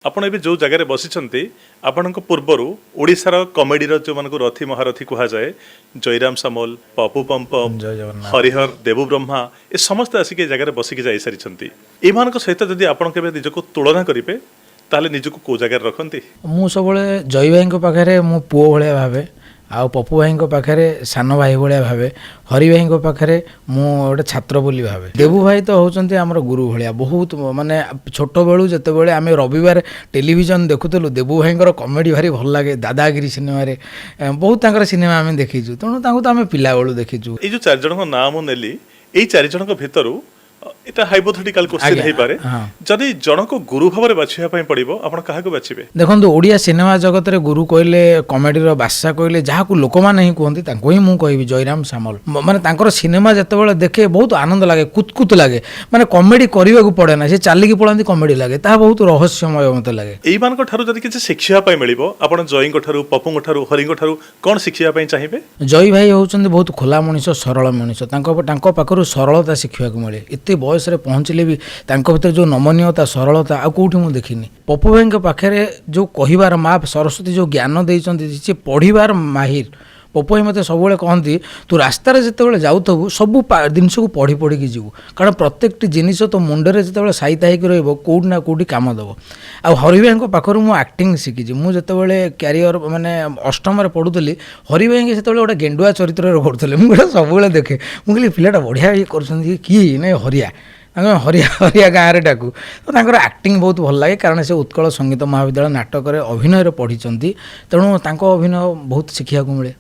ଆପଣ ଏବେ ଯେଉଁ ଜାଗାରେ ବସିଛନ୍ତି, ଆପଣଙ୍କ ପୂର୍ବରୁ ଓଡ଼ିଶାର କମେଡ଼ିର ଯେଉଁମାନଙ୍କୁ ରଥୀ ମହାରଥୀ କୁହାଯାଏ, ଜୟରାମ ସାମଲ, ପପୁ ପମ୍ପମ୍, ଜୟ ଜଗନ୍ନାଥ। ହରିହର, ଦେବୁ ବ୍ରହ୍ମା, ଏ ସମସ୍ତେ ଆସିକି ଏ ଜାଗାରେ ବସିକି ଯାଇସାରିଛନ୍ତି। ଏମାନଙ୍କ ସହିତ ଯଦି ଆପଣ କେବେ ନିଜକୁ ତୁଳନା କରିବେ, ତାହେଲେ ନିଜକୁ କେଉଁ ଜାଗାରେ ରଖନ୍ତି? ମୁଁ ସବୁବେଳେ ଜୟ ଭାଇଙ୍କ ପାଖରେ ମୁଁ ପୁଅ ଭଳିଆ ଭାବେ, ଆଉ ପପୁ ଭାଇଙ୍କ ପାଖରେ ସାନ ଭାଇ ଭଳିଆ ଭାବେ, ହରି ଭାଇଙ୍କ ପାଖରେ ମୁଁ ଗୋଟେ ଛାତ୍ର ବୋଲି ଭାବେ। ଦେବୁ ଭାଇ ତ ହେଉଛନ୍ତି ଆମର ଗୁରୁ ଭଳିଆ। ବହୁତ ମାନେ ଛୋଟବେଳୁ ଯେତେବେଳେ ଆମେ ରବିବାର ଟେଲିଭିଜନ ଦେଖୁଥିଲୁ, ଦେବୁ ଭାଇଙ୍କର କମେଡ଼ି ଭାରି ଭଲ ଲାଗେ। ଦାଦାଗିରି ସିନେମାରେ ବହୁତ ତାଙ୍କର ସିନେମା ଆମେ ଦେଖିଛୁ। ତେଣୁ ତାଙ୍କୁ ତ ଆମେ ପିଲାବେଳୁ ଦେଖିଛୁ। ଏଇ ଯେଉଁ ଚାରି ଜଣଙ୍କ ନାଁ ମୁଁ ନେଲି, ଏଇ ଚାରି ଜଣଙ୍କ ଭିତରୁ ଏଟା ହାଇପୋଥେଟିକାଲ କ୍ୱେଶ୍ଚିନ୍ ହେଇପାରେ, ଯଦି ଜଣକୁ ଗୁରୁ ଭାବରେ ବାଛିବା ପାଇଁ ପଡ଼ିବ, ଆପଣ କାହାକୁ ବାଛିବେ? ଦେଖନ୍ତୁ, ଓଡ଼ିଆ ସିନେମା ଜଗତରେ ଗୁରୁ କହିଲେ, କମେଡ଼ିର ବାଦଶା କହିଲେ, ଯାହାକୁ ଲୋକମାନେ ହିଁ କୁହନ୍ତି, ତାଙ୍କୁ ହିଁ ମୁଁ କହିବି ଜୟରାମ ସାମଲ। ମାନେ ତାଙ୍କର ସିନେମା ଯେତେବେଳେ ଦେଖେ, ବହୁତ ଆନନ୍ଦ ଲାଗେ, କୁତକୁତ ଲାଗେ। ମାନେ କମେଡ଼ି କରିବାକୁ ପଡ଼େ ନା, ସେ ଚାଲିକି ପଳାନ୍ତି, କମେଡ଼ି ଲାଗେ। ତାହା ବହୁତ ରହସ୍ୟମୟ ମୋତେ ଲାଗେ। ଏଇମାନଙ୍କ ଠାରୁ ଯଦି କିଛି ଶିଖିବା ପାଇଁ ମିଳିବ, ଆପଣ ଜୟଙ୍କ ଠାରୁ, ପପୁଙ୍କ ଠାରୁ, ହରିଙ୍କ ଠାରୁ କ'ଣ ଶିଖିବା ପାଇଁ ଚାହିଁବେ? ଜୟ ଭାଇ ହେଉଛନ୍ତି ବହୁତ ଖୋଲା ମଣିଷ, ସରଳ ମଣିଷ। ତାଙ୍କ ପାଖରୁ ସରଳତା ଶିଖିବାକୁ ମିଳେ। ଏତେ ବୟସରେ ପହଞ୍ଚିଲେ ବି ତାଙ୍କ ଭିତରେ ଯେଉଁ ନମନୀୟତା, ସରଳତା, ଆଉ କେଉଁଠି ମୁଁ ଦେଖିନି। ପପୁ ଭାଇଙ୍କ ପାଖରେ ଯେଉଁ କହିବାର, ମା ସରସ୍ୱତୀ ଯେଉଁ ଜ୍ଞାନ ଦେଇଛନ୍ତି, ସେ ପଢ଼ିବାର ମାହିର। ପପୁ ଭାଇ ମୋତେ ସବୁବେଳେ କହନ୍ତି, ତୁ ରାସ୍ତାରେ ଯେତେବେଳେ ଯାଉଥିବୁ, ସବୁ ଜିନିଷକୁ ପଢ଼ି ପଢ଼ିକି ଯିବୁ, କାରଣ ପ୍ରତ୍ୟେକଟି ଜିନିଷ ତୋ ମୁଣ୍ଡରେ ଯେତେବେଳେ ସାଇତା ହେଇକି ରହିବ, କେଉଁଠି ନା କେଉଁଠି କାମ ଦେବ। ଆଉ ହରି ଭାଇଙ୍କ ପାଖରୁ ମୁଁ ଆକ୍ଟିଂ ଶିଖିଛି। ମୁଁ ଯେତେବେଳେ କ୍ୟାରିୟର ମାନେ ଅଷ୍ଟମରେ ପଢ଼ୁଥିଲି, ହରି ଭାଇଙ୍କି ସେତେବେଳେ ଗୋଟେ ଗେଣ୍ଡୁଆ ଚରିତ୍ରରେ କରୁଥିଲେ। ମୁଁ ଗୋଟେ ସବୁବେଳେ ଦେଖେ, ମୁଁ କହିଲି ପିଲାଟା ବଢ଼ିଆ ଇଏ କରୁଛନ୍ତି, କିଏ? ନାଇଁ, ହରିଆ। ତାଙ୍କ ହରିଆ ହରିଆ ଗାଁରେ ଡାକୁ। ତ ତାଙ୍କର ଆକ୍ଟିଂ ବହୁତ ଭଲ ଲାଗେ, କାରଣ ସେ ଉତ୍କଳ ସଙ୍ଗୀତ ମହାବିଦ୍ୟାଳୟ ନାଟକରେ ଅଭିନୟରେ ପଢ଼ିଛନ୍ତି। ତେଣୁ ତାଙ୍କ ଅଭିନୟ ବହୁତ ଶିଖିବାକୁ ମିଳେ।